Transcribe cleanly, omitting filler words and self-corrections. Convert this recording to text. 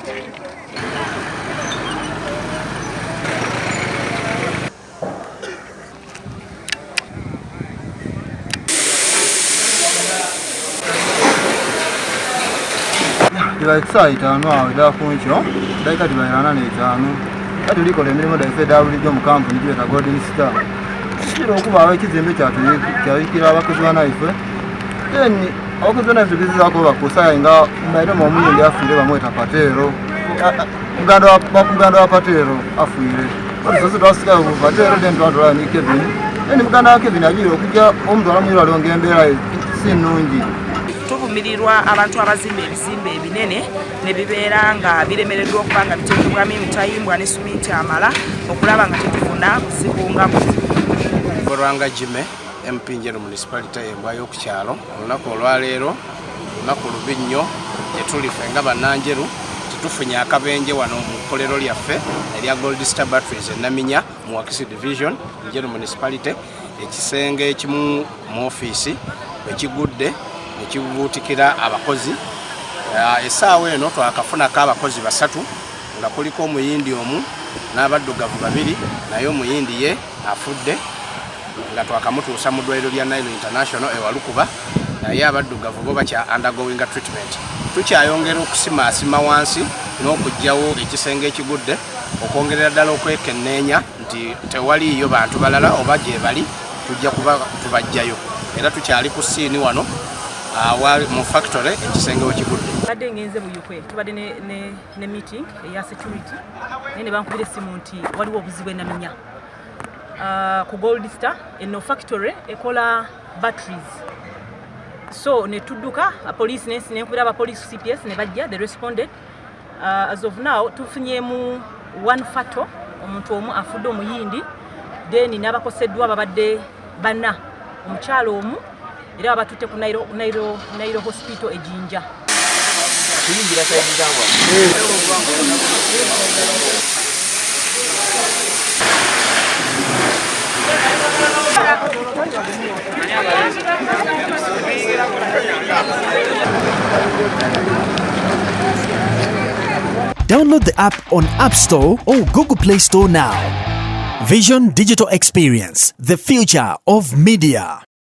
Tibaye kusaawa 5 awo edda kunkyo, dakiika tibaye 45. Era tulikola emirimu gyaffe edda bulijjo mu kampuni giyita Golden Star. Kikira okubaawo ekizimbe kyayikira abakozi banaife. Then abakozi banaife tugezezaako bakusaye nga mbairemu omuyindi afiire bamweta Pateero. Muganda wa Pateero afiire. Olusozi twasikayo ku Pateero, then twatwala ni Kevin. Then muganda wa Kevin agiire okujja omutwala mu irwaliro ng'embeera si nnungi. Tuvumirirwa abantu abazimba ebizimbe ebinene ne bibeera nga biremereddwa okuba nga biteekebwamu emitayimbwa ne suminti amala okulaba nga tetufuna buzibu nga buno. Lwanga Jime, MP Njeru Municipality, embwa y'oku kyalo. Olunaku olwaleero lunaku lubi nnyo gye tuli ffe nga bannanjeru. Tetufunye akabenje wano mu kkolero lyaffe erya Gold Star Batteries e Naminya mu Wakisi Division, Njeru Municipality. Ekisenge ekimu mu ofiisi bwe kigudde ne kibuutikira abakozi. Essaawa eno twakafunako abakozi 3 nga kuliko omuyindi omu n'abaddugavu 2, naye omuyindi ye afudde nga twakamutuusa mu ddwaliro lya Nile International e Walukuba, naye abaddugavu bo bakya undergoing treatment. Tukyayongera okusimaasima wansi n'okuggyawo ekisenge ekigudde okwongerera ddala okwekenneenya nti tewaliiyo bantu balala oba gye bali tujja kuba tubajjayo. Era tukyali ku scene wano mu factory ekisenge we kigudde. Badde ngenze Buyukwe, tubadde ne meeting eya security, naye ne bankubira essimu nti waliwo obuzibu e Naminya ku Gold Star. Eno factory ekola batteries, so ne tudduka police, nenkubira abapoliisi CPS ne bajja, they responded. As of now tufunyemu one fatal, omuntu omu afudde omuyindi, then n'abakoseddwa babadde bana, omukyalo omu, era babatutte ku Nairo Hospital e Jinja. Kuyingira side zaabwe. Download the app on App Store or Google Play Store now. Vision Digital Experience, the future of media.